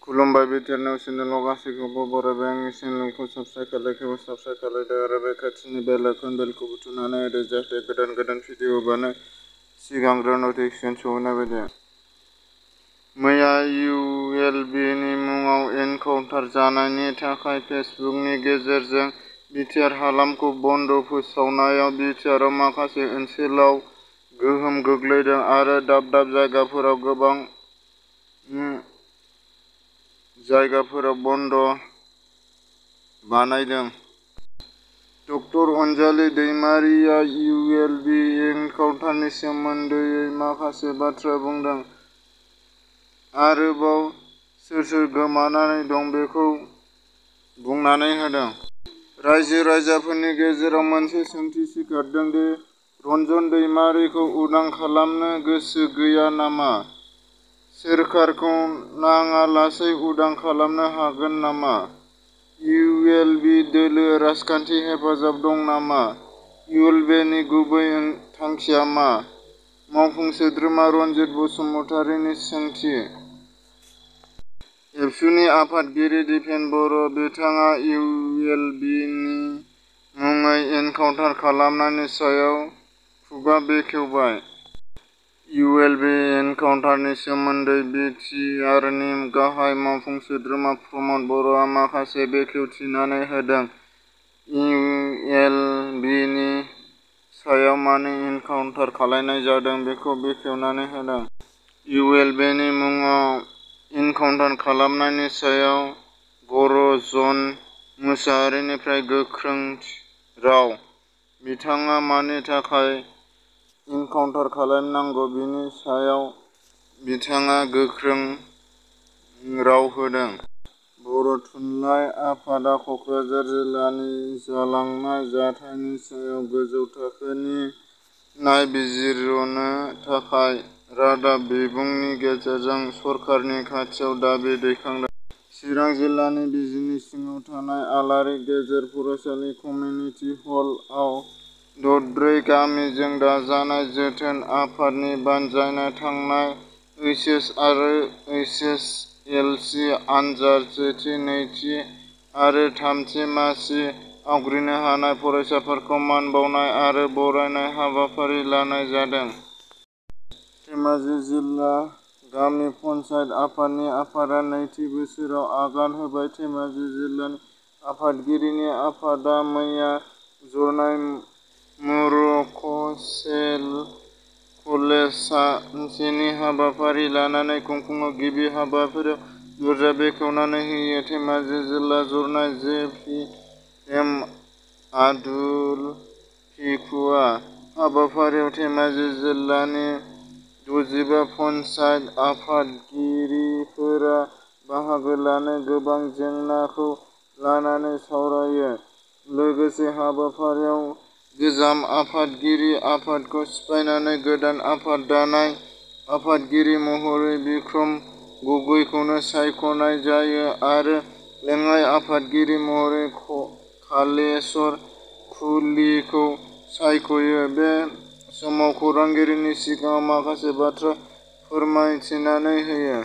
खुलुमबाय बिटिआरनियाव चेनेलाव गासैखौबो बरायबाय। आंनि चेनेलखौ साबस्क्राइब खालायदो आरो बे खाथिनि बेल आइकन बेलखौबो थुनानै होदो जाहाथे गोदान भिडिअ होबानो सिगांग्रो नटिफिकेसन सहैनाय बायदि। मैया ULB नि मुङाव एनकाउन्टार जानायनि थाखाय फेसबुकनि गेजेरजों बिटिआर हालामखौ बन्द फोसावनायाव बिटिआरआव माखासे ओनसोलाव गोहोम गोग्लैदों आरो दाब जायगाफोराव गोबां जायगाफोराव बन्द बानायदों। डक्टर अनजालि दैमारिया ULB एनकाउन्टारनि सोमोन्दै माखासे बाथ्रा बुंदों। आरोबाव सोर गोमानानै दं बेखौ बुंनानै होदों। रायजो-राजाफोरनि गेजेराव मोनसे सोंथि सिखारदों दि रन्जन दैमारिखौ उदां खालामनो गोसो गैया नामा? सोरखारखौ नाङालासै उदां खालामनो हागोन नामा? ULB दोलो राजखान्थि हेफाजाब दं नामा? ULBनि गुबै थांखिया मा? मावफुं सोद्रोमा रनजित बसुमतारिनि सोंथि। एबसुनि आफादगिरि दिपेन बर'। बिथाङा ULBनि मुङै एनकाउन्टार खालामनायनि सायाव खुगा बेखेवबाय। ULB एनकाउन्टारनि सोमोन्दै बिटिआरनि गाहाय मावफुं सोद्रोमा प्रमद बर'आ माखासे बेखेवथिनानै होदों। ULBनि सायाव मानो एनकाउन्टार खालामनाय जादों बेखौ बेखेवनानै होदों। ULBनि मुङाव एनकाउन्टार खालामनायनि सायाव बर' जन मुसाहारिनिफ्राय गोख्रों राव। बिथाङा मानि थाखाय एनकाउन्टार खालामनांगौ बेनि सायाव बिथाङा गोख्रों राव होदों। बर' थुनलाइ आफादआ कक्राझार जिल्लानि जालांनाय जाथायनि सायाव गोजौ थाखोनि नायबिजिरनो थाखाय रादाब बिबुंनि गेजेरजों सरकारनि खाथियाव दाबि दैखांदों। चिरां जिल्लानि बिजिनी सिङाव थानाय आलारि गेजेर फरायसालि कमिउनिटि हल आव दरब्रै गामिजों दाजानाय जोथोन आफादनि बानजायनाय थांनाय HS आरो HSLC आनजाद सेथि, नैथि आरो थामथि मासि आवग्रिनो हानाय फरायसाफोरखौ मान बाउनाय आरो बरायनाय हाबाफारि लानाय जादों। धेमाजि जिल्ला गामि पन्सायत आफादनि आफादा नैथि बोसोराव आगान होबाय। धेमाजि जिल्लानि आफादगिरिनि आफादा मैया जनाय मुरख'सेल कलेज सानसेनि हाबाफारि लानानै खुंफुङो। गिबि हाबाफारियाव दरजा बेखेवनानै होयो। धेमाजि जिल्ला जनाय JPM आब्दुल भिखुआ हाबाफारियाव धेमाजि जिल्लानि 65 पन्सायत आफादगिरिफोरा बाहागो लाना गोबां जेंनाखौ लानानै सावरायो। लोगोसे हाबाफारियाव गोजाम आफादगिरि आफादखौ सिफायनानै गोदान आफाद दानाय आफादगिरि महरै बिक्रम गगैखौनो सायख'नाय जायो आरो लेङाइ आफादगिरि महरै कालेश्वर कुलिखौ सायख'यो। बे समाव खौरांगिरिनि सिगाङाव माखासे बाथ्रा फोरमायथिनानै होयो।